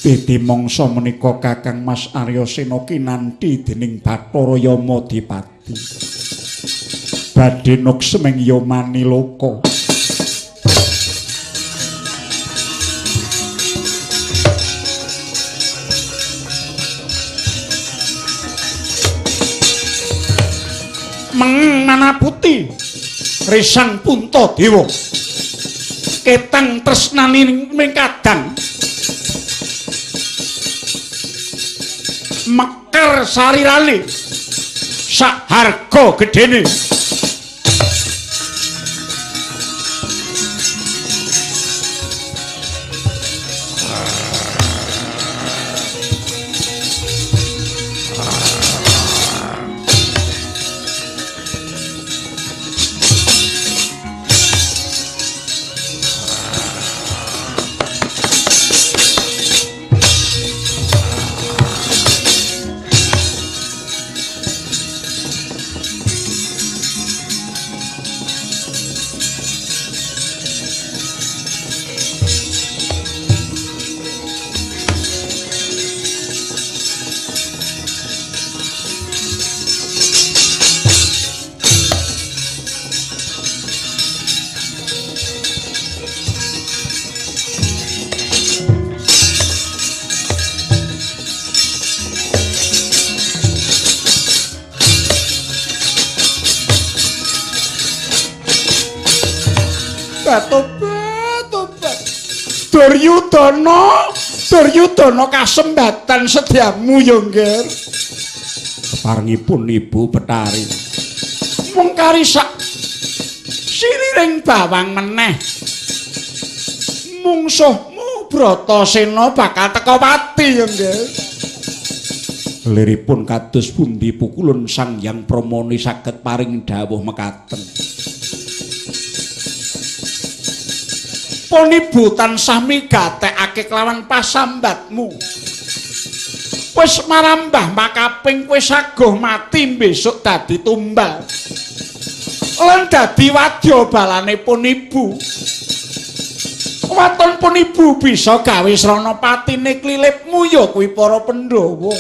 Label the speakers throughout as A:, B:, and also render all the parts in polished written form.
A: Titi mangsa menika Kakang Mas Arya Sena kinanthi dening Bathara Yamadipati. Badhe nuksming Yamaniloka. Meng manaputi risang Puntadewa. Ketang tresnani mingkadang. Mekar sarirane sak harga gedene. Tobat, tobat. Duryudana, Duryudana kasembatan sedyamu ya, Ngger. Keparengipun Ibu Betari. Mung kari sak siriring bawang meneh. Mungsuhmu Bratasena bakal teka pati ya, Ngger. Liripun kados pundi pukulun Sang Hyang Pramana saged paring dawuh mekaten. Pun ibu tansah migatekake kelawan pasambatmu. Wis marambah makaping kowe saguh mati besok dadi tumbal. Lan dadi wadya balane pun ibu. Waton pun ibu bisa gawe srana patine klilipmu ya kuwi para Pandhawa.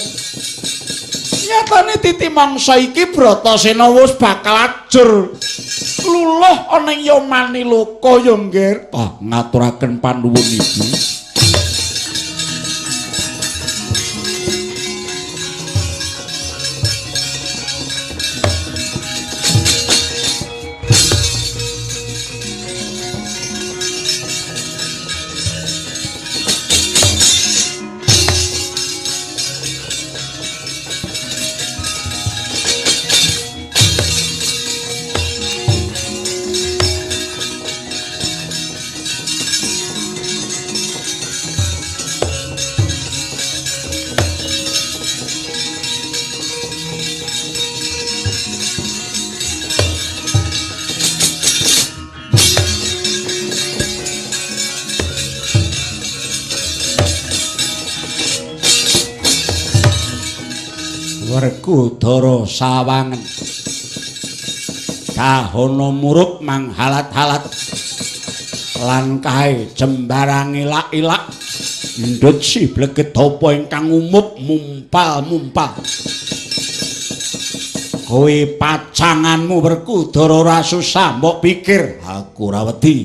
A: Nyatane titi mangsa iki Bratasena wis bakal ajur luluh ana ing Yamaniloka ya, Ngger. Ah, ngaturaken panuwun Ibu. Werkudara sawangen kahana murup manghalat-halat lan kae jembarang ilak-ilak ndut si bleget apa ingkang umup mumpal-mumpal. Kowe pacanganmu Werkudara ora susah mbok pikir aku ora wedi.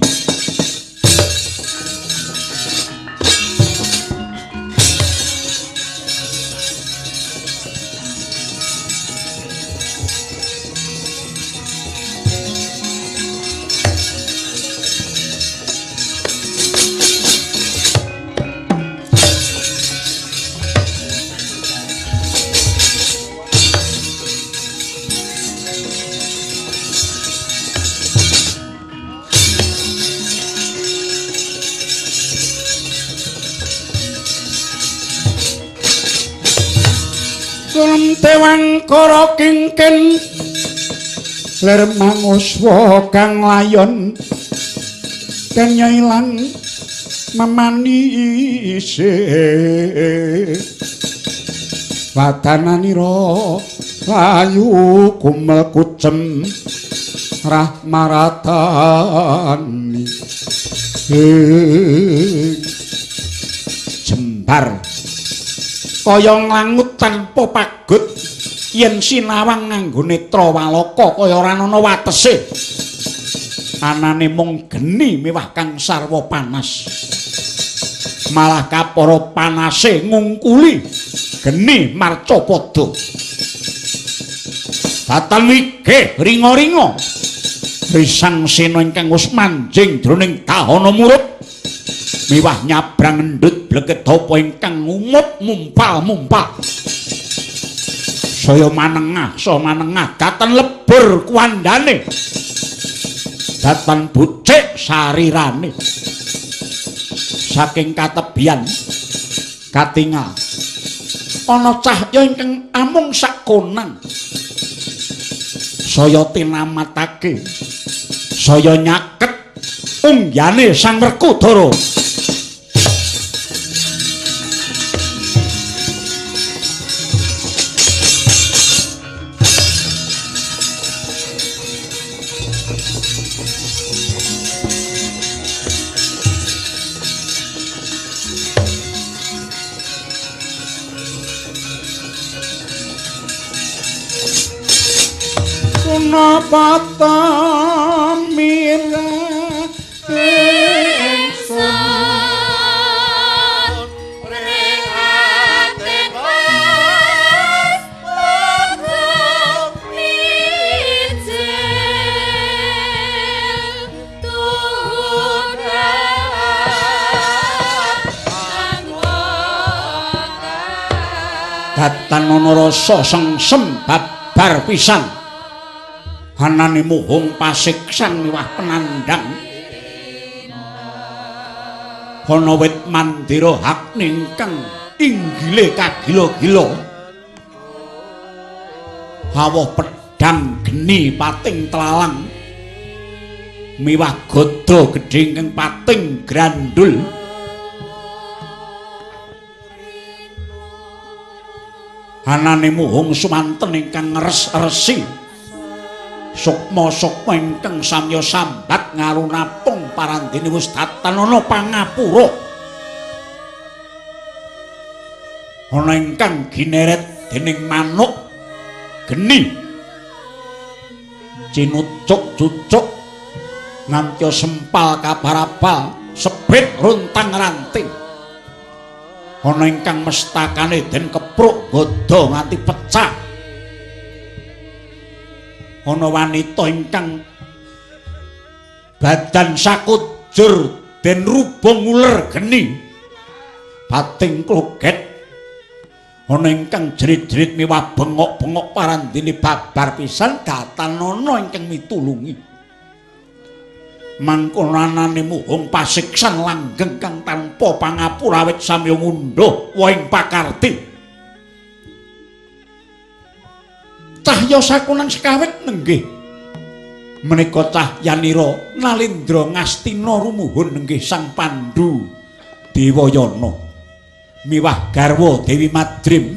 A: Dewangkara kingkin lir manguswa kang layon kenya ilang memanise wadananira layu kumel kucem rahmaratani jembar. Kaya nglangut tanpa pagut yen sinawang nganggo netra walaka kaya ora ana watese. Anane mung geni miwah kang sarwa panas. Malah kapara panase ngungkuli geni marcapada. Datan wigih ringa-ringa Risang Sena ingkang wis manjing jroning dahana murup miwah nyabrang endhut bleket apa ingkang ngumup mumpal-mumpal. Saya manengah, saya manengah datan lebur kuandane. Datan bucik sarirane. Saking katebian katingal ana cahya ingkang amung sakonang. Saya tinamatake, saya nyaket unggane Sang Werkudara. Datan ana rasa sengsem babar pisan. Anane muhung pasiksan miwah penandang. Ana wit mandira hakne ingkang inggile kagila-gila. Awoh pedhang geni pating telalang miwah gada gedhe ingkang pating grandul. Anane muhung sumanten ingkang ngres-resi. Sukma-sukma ingkang samya sambat ngarunapung parandene wis datan ana pangapura. Ana ingkang gineret dening manuk geni. Cinucuk cucuk nganti sempal kabarabal sebit runtang ranting. Ana ingkang mestakane den kepruk godha nganti pecah. Ana wanita ingkang badan sakujur den rubung uler geni bating kloget. Ana ingkang jerit-jerit miwah bengok-bengok parandene babar pisan datan ana ingkang mitulungi. Mangkono anane muhung pasiksan langgeng kang tanpa pangapura awit samya ngundhuh wohing pakarti. Cahya sakunang sekawit nenggih menika cahyanira Nalendra Ngastina rumuhun nenggih Sang Pandu Dewayana miwah garwa Dewi Madrim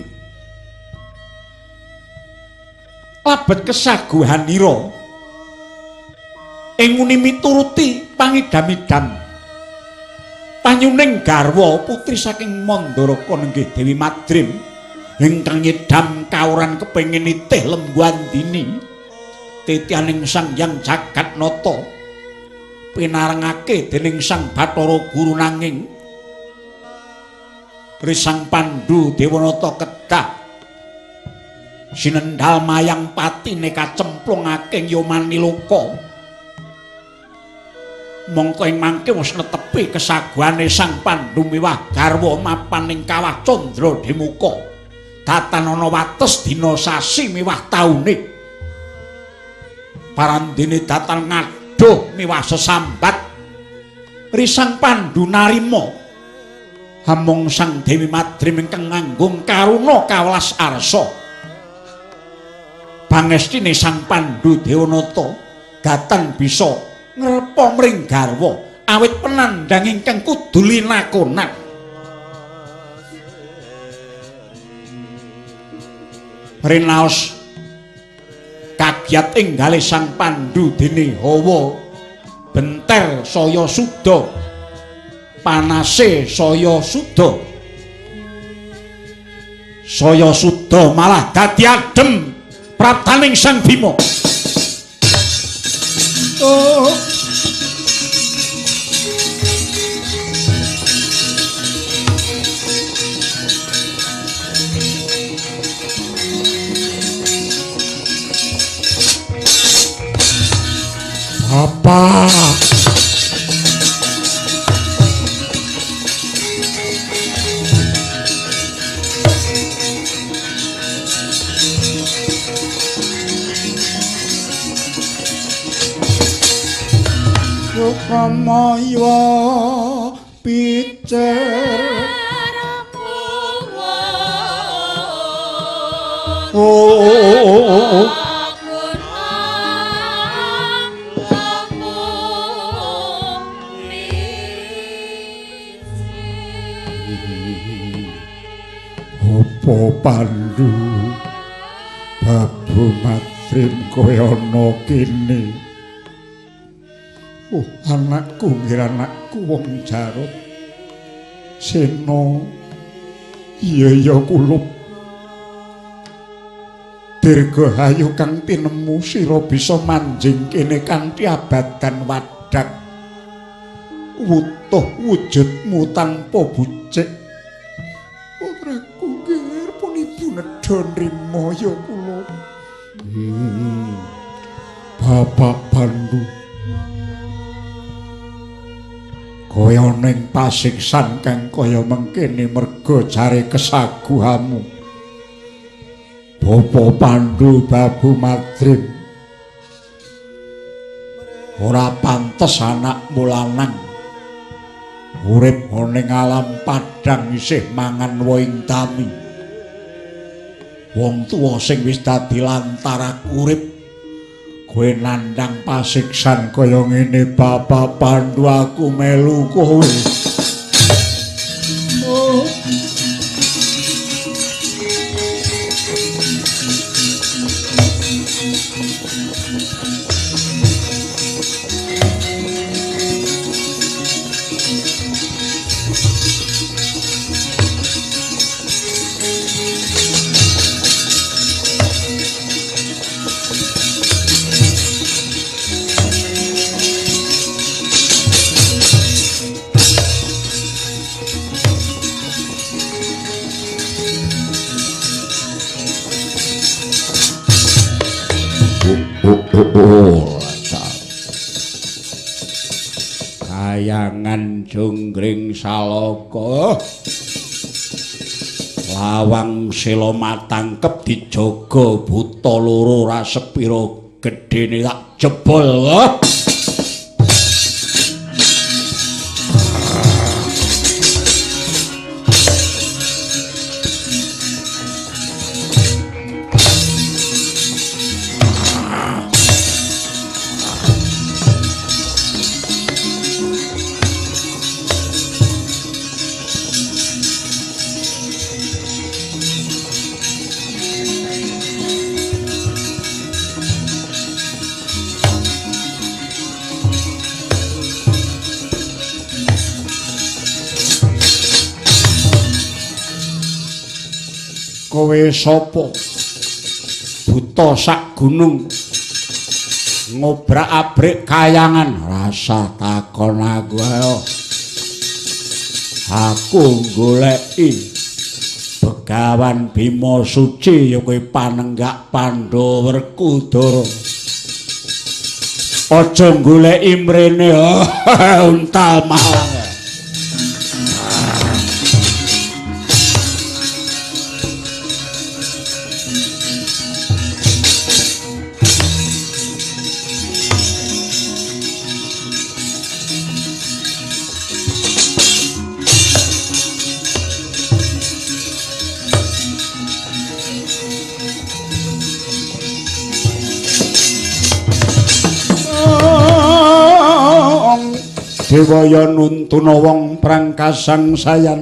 A: labet kesaguhanira ing nguni mituruti pangidam-idam panyuning garwa putri saking Mandaraka nenggih Dewi Madrim ingkang nyidam kawuran kepengin nitih Lembu Andini titianing Sang Hyang Jagatnata pinarengake dening Sang Bathara Guru nanging Risang Pandu Dewanata kedah sinendhal mayang patine kacemplungake Yomaniloka. Mongko ing mangke wis netepi kesaguhane Sang Pandu miwah garwa mapan ing kawah Candra Demuka. Datan ana wates dina sasi miwah taune. Parandene datan ngaduh miwah sesambat. Risang Pandu narima amung Sang Dewi Madrim ingkang nganggung karuna kawelas arsa. Pangestine Sang Pandu Dewanata datan bisa ngrepa mring garwa awit penandang ingkang kudu linakonan. Rinaos kagiat enggale Sang Pandu dene hawa benter saya suda, panase saya suda. Saya suda malah dadi adem praptaning Sang Bima. Oh. Bapak. Sukamaya picer oh. Apa Pandu Babu Madrim kowe ana kene? Oh, anakku nggih anakku wong Jarot Sena. Iya ya kulup. Dirgahayu kang tinemu sira bisa manjing kene kanthi abadan wadak. Wutuh wujudmu tanpa bucik. Putraku nggih pun ibu nedha nrima ya kula. Bapak Pandu, kowe ana ing pasiksan kang kaya mengkene merga jare kesaguhamu. Bapa Pandu Babu Madrim, ora pantes anakmu lanang urip ana ing alam padhang isih mangan woing tami. Wong tuwa sing wis dadi lantarak urip, kowe nandhang pasiksan kaya ngene. Bapak Pandu, aku melu kowe. Oh. Kayangan Jonggring Salaka, lawang sela matangkep dijaga buta loro ra sepira gedene tak jebol. Kowe sapa? Buta sak gunung ngobrak-abrik kayangan. Rasa takon aku ayo. Aku goleki Begawan Bima Suci ya kowe panenggak Pandhawa Werkudara. Aja goleki mrene untal malang. Dewaya nuntuna wong prangkasang sayan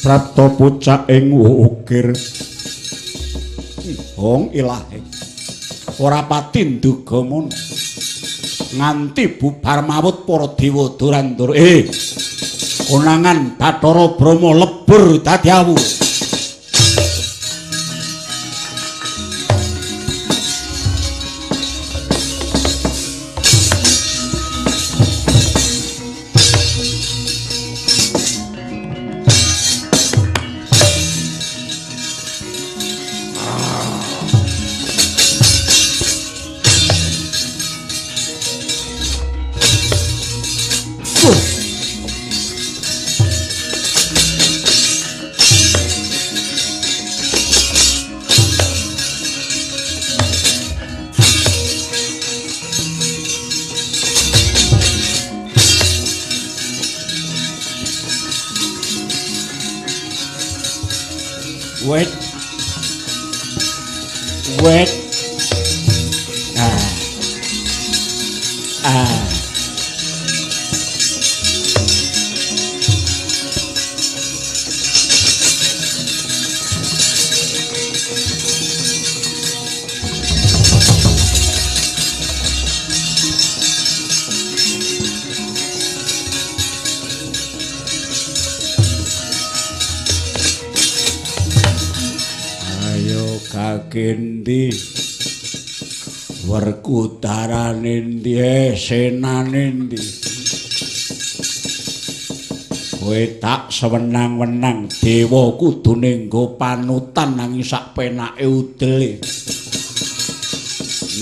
A: prapta pucak ing ukir. Wong ilahe ora pati nduga mono nganti bubar mawut para dewa durandura. Konangan Bathara Brahma lebur dadi awu. Wet. Wet. Ah. Ah. Kagendi Werkudarane ndi senane ndi kowe tak sewenang-wenang dewa kudune nggo panutan nanging sak penake udele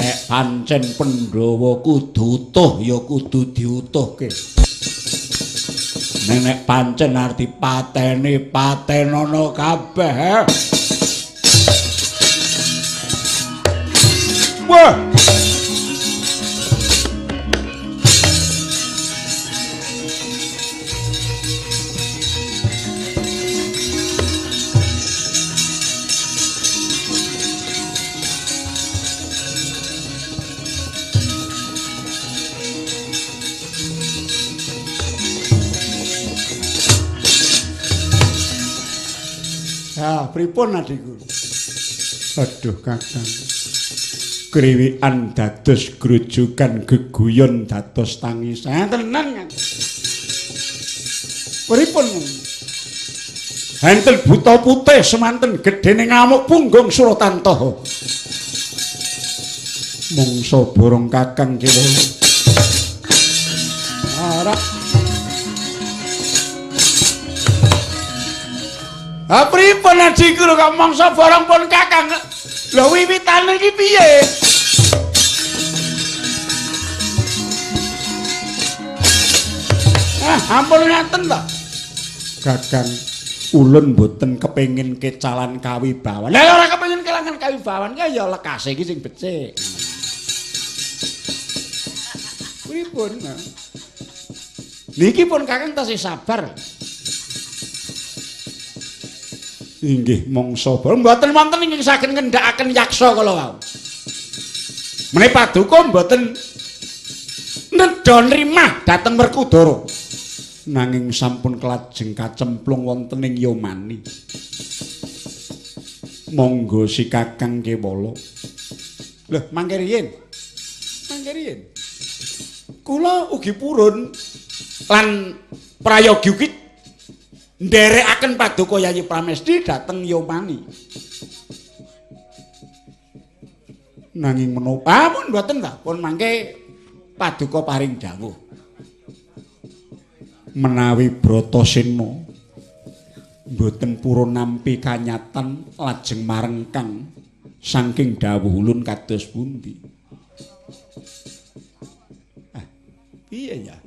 A: nek pancen Pandhawa kudu utuh ya kudu diutuhke nek pancen arep dipateni patenono kabeh. Wah. Ah, pripun adikku? Aduh, Kakang. Kriwikan dados grujukan geguyon dados tangisan. Tenan. Pripun? Enten buta putih semanten gedene ngamuk punggung Suratantaha. Mungsa borong Kakang kewala. Ora. Ha pripun adikku kok mangsa borong pun Kakang? Lho wiwitane iki piye? Ah, ampun ngaten to. Kakang, ulun mboten kepengin kecalan kawibawan. Lah ora kepengin kelangan kawibawan ki ya lekase iki sing becik. Pripun? Niki pun Kakang tasih sabar. Inggih mangsa mboten wonten ingkang saged ngendhakaken yaksa kala wau. Menawi paduka mboten nedha nrimah dhateng Werkudara. Nanging sampun kelajeng kacemplung wonten ing Yomani. Monggo si Kakang kewala. Lho, mangke riyin. Mangke riyin. Kula ugi purun lan prayogi ugi nderekaken paduka Yayi Pramesti dhateng Yomani. Nanging menapa pun mboten ta, pun mangke paduka paring dawuh. Menawi Bratasena mboten purun nampi kanyatan lajeng marengkang saking dawuh ulun kados pundi? Ah, piye ya?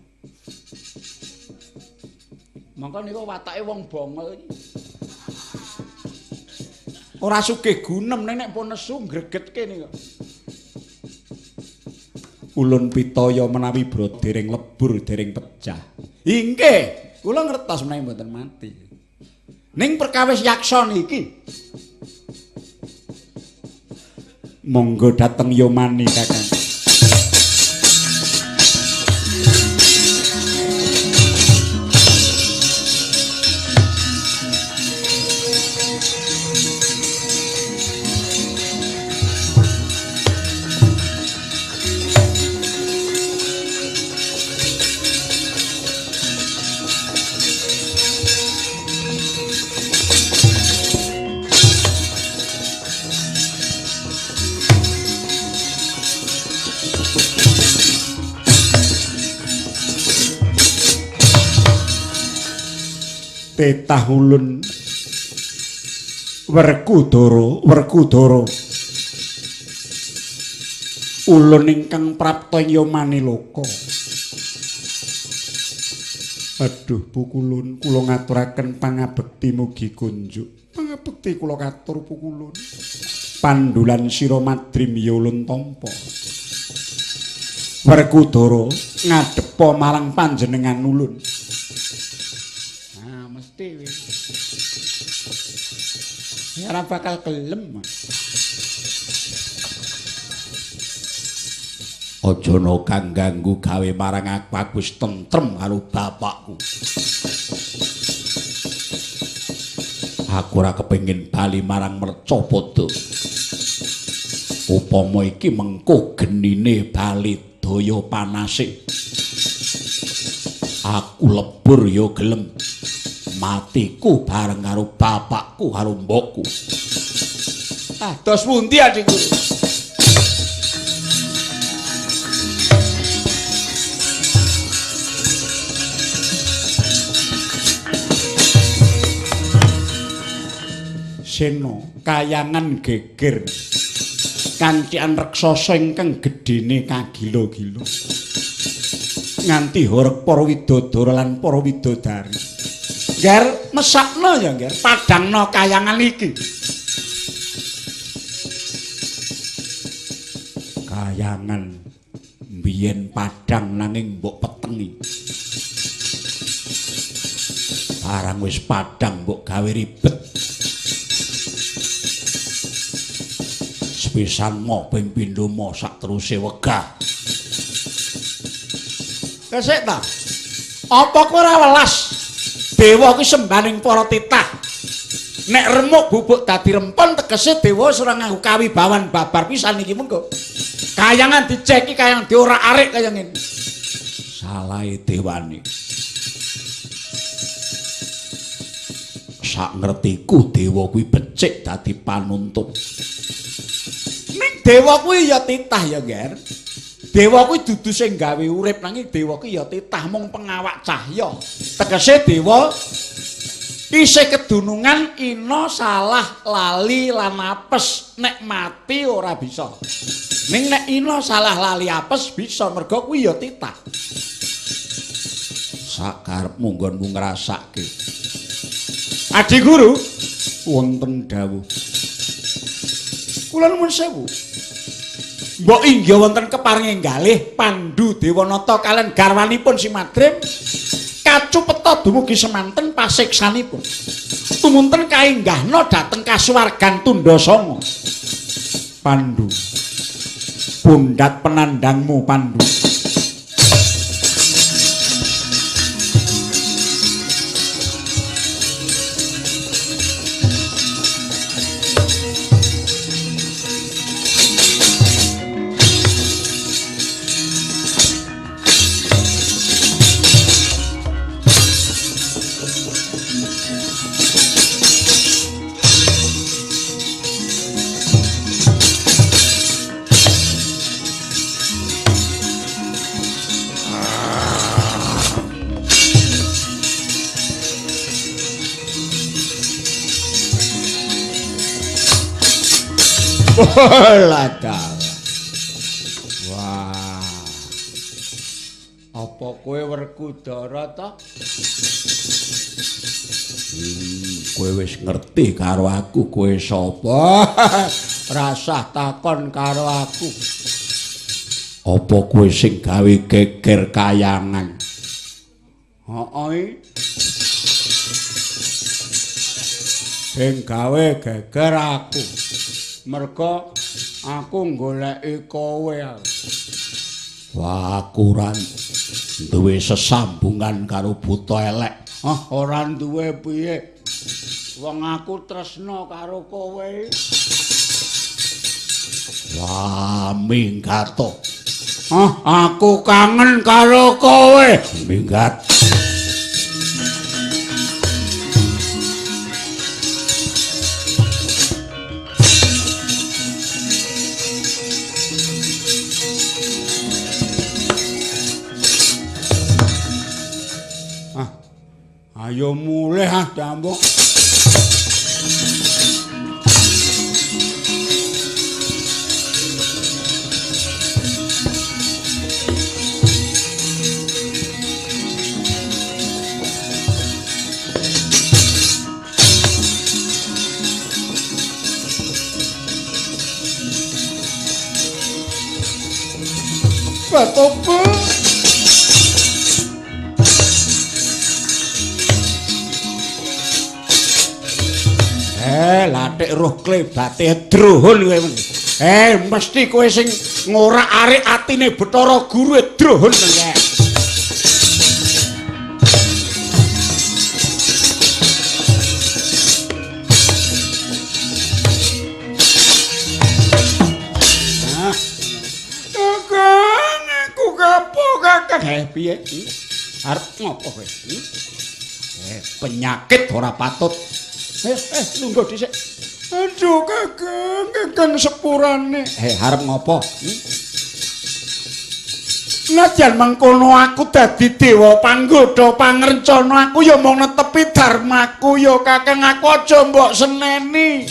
A: Mongko niku watake wong bongol iki. Ora sugih gunem nek pun nesu ngregetke niku. Ulun pitaya menawi bro dereng lebur dereng pecah. Inggih, kula ngertos menawi mboten mati. Ning perkawis yaksa niki. Monggo dhateng Yomani, Kakang. Tetah ulun Werkudara, Werkudara. Ulun ingkang prapta ing Yamaniloka. Aduh, Pukulun, kula ngaturaken pangabekti mugi kunjuk. Pangabekti kula katur Pukulun. Pandulan sira madrim ya ulun tampa. Werkudara ngadhepa marang panjenengan ulun. Nah, mesti wis. Ya ora bakal gelem. Aja ana kang ganggu gawe marang aku, aku wis tentrem karo bapakku. Aku ora kepengin bali marang Mercapada. Upama iki mengko genine bali daya panase. Aku lebur ya gelem. Matiku bareng karo bapakku karo mbokku. Ah, dos pundi Adi Guru? Sena kayangan geger kancian raksasa ingkang gedene kagila-gila nganti horeg para widodara lan para widodari. Ngger mesakno ya ngger, padhangno kayangan iki. Kayangan mbiyen padhang nanging mbok petengi. Barang wis padhang mbok gawe ribet. Sepisan mo ping pindho mo sak teruse wegah. Kesik ta? Apa kowe ora welas? Dewa kuwi sembaning para titah. Nek remuk bubuk dadi rempon tegese dewa wis ora nganggo kawibawan babar pisan iki mengko. Kayangan diceki kayangan diorak-arik kaya ngene. Salahe dewane. Sak ngertiku dewa kuwi becik dadi panuntun. Ning dewa kuwi ya titah ya, Nger. Dewa kuwi dudu sing gawe urip nanging dewa kuwi ya titah mung pengawak cahya. Tegese dewa isih kedunungan ina salah lali lan apes, nek mati ora bisa. Ning nek ina salah lali apes bisa mergo kuwi ya titah. Sakarepmu nggonmu ngrasake. Adi Guru, wonten dawuh. Kula nuwun sewu. Mbok inggih wonten keparinge galih Pandu Dewanata kalian garwanipun Si Madrim kacupeta dumugi semanten pasiksanipun. Tumunten kaenggahna dhateng kasuwargan Tundasanga. Pandu, pundhat penandangmu Pandu. Ladal. Wah. Apa kowe Werkudara ta? Kowe wis ngerti karo aku kowe sapa? Rasah takon karo aku. Apa kowe sing gawe geger kayangan? Heeh. Sing gawe geger aku. Mergo aku goleki kowe. Wah, aku ora duwe sesambungan karo buta elek. Ah, ora duwe piye? Wong aku tresna karo kowe. Wah, minggat to. Ah, aku kangen karo kowe. Minggat. Ayo mulih ah Dambok. Batopo. Lathik roh klebate drohon kowe. Mesti kowe sing ngorak-arik atine Bathara Guru drohon kowe. Kakang, aku kapok kakang. Piye? Arep ngopo kowe? Penyakit ora patut. Lungguh dhisik. Aduh, kakang, kakang sepurane. Arep ngopo? Najan mengkono aku dadi dewa panggoda pangrencana aku ya mung netepi dharmaku ya kakang, aku aja mbok seneni.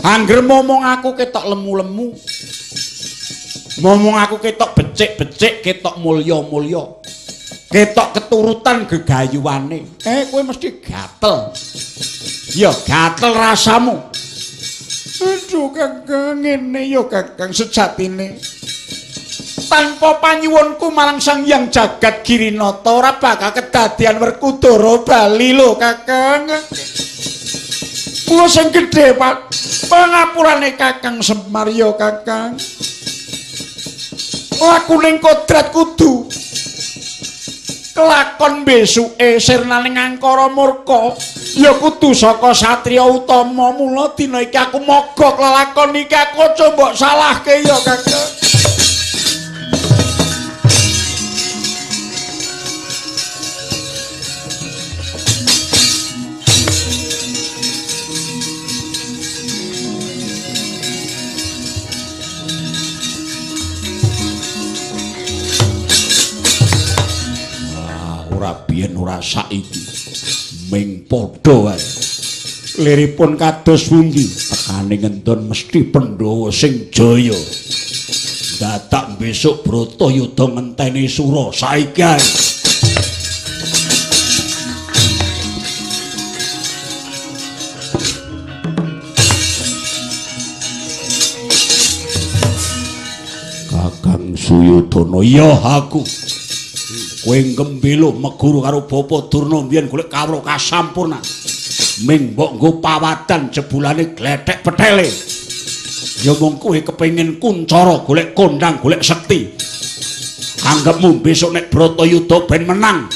A: Angger momong aku ketok lemu-lemu. Momong aku ketok becik-becik, ketok mulya-mulya. Ketok keturutan gegayuane. Kowe mesti gatel. Ya gatel rasamu. Aduh kakang, ngene ya kakang sejatine. Tanpa panyuwunku marang Sang Hyang Jagat Girinata ora bakal kedadian Werkudara bali lho kakang. Kula sing gedhe Pak, pangapurane Kakang Semar ya kakang. Lakuning kodrat kudu kelakon besuke sirnaning angkara murka ya kudu saka satriya utama. Mula dina iki aku mogok lelakon iki, aku aja mbok salahke ya kakang. Biyen ora saiki ming padha wae liripun kados pundi tekane ngendon mesti Pandhawa sing jaya. Dadak besok Bratayuda ngenteni sura saiki ae. Kakang Suyudana, ya aku. Kowe nggembelo meguru karo Bapa Durna mbiyen golek kawruh kasampurnan. Ming mbok nggo pawadan jebulane glethek petele. Ya mung kowe kepengin kuncara golek kondang golek sekti. Anggepmu besok nek Bratayuda ben menang.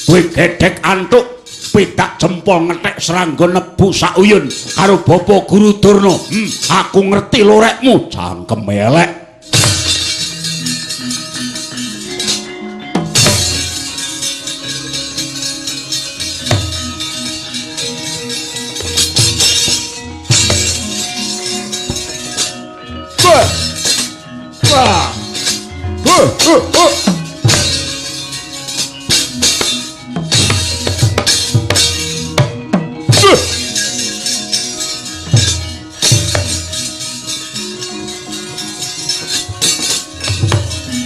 A: Kowe gedhek antuk pitak jempol ngethek srangga nebu sak uyun karo Bapa Guru Durna. Aku ngerti lorekmu, cangkem elek.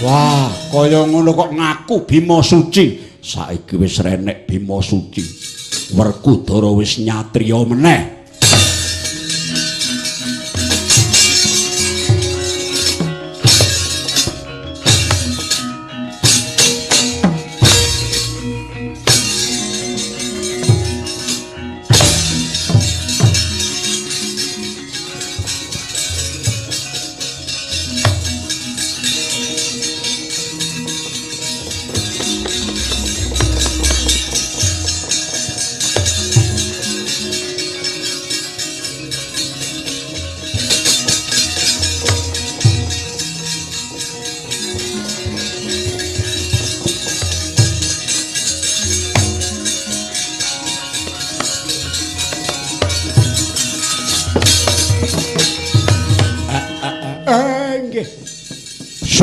A: Wah, kaya ngono kok ngaku Bima Suci. Saiki wis renek Bima Suci. Werkudara wis nyatriya meneh.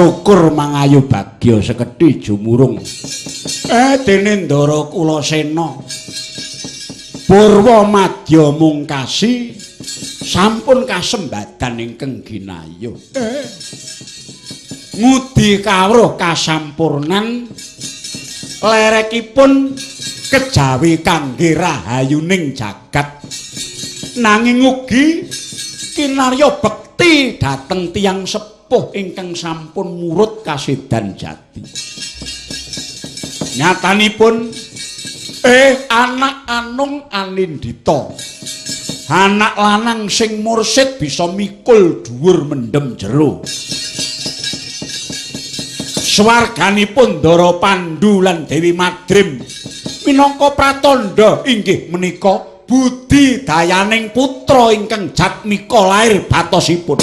A: Syukur mangayu bagya sekedhi jumurung. Dene Ndara Kulasena Purwa Madya Mungkasi sampun kasembadan ingkang ginayuh. Ngudi kawruh kasampurnan lerekipun kejawi kangge rahayuning jagat. Nanging ugi kinarya bekti dhateng tiyang sepuh ingkang sampun murut kasedan jati. Nyatanipun anak anung anindita. Anak lanang sing mursid bisa mikul dhuwur mendem jero. Swarganipun Ndara Pandu lan Dewi Madrim minangka pratandha inggih menika budi dayaning putra ingkang jatmika lair batosipun.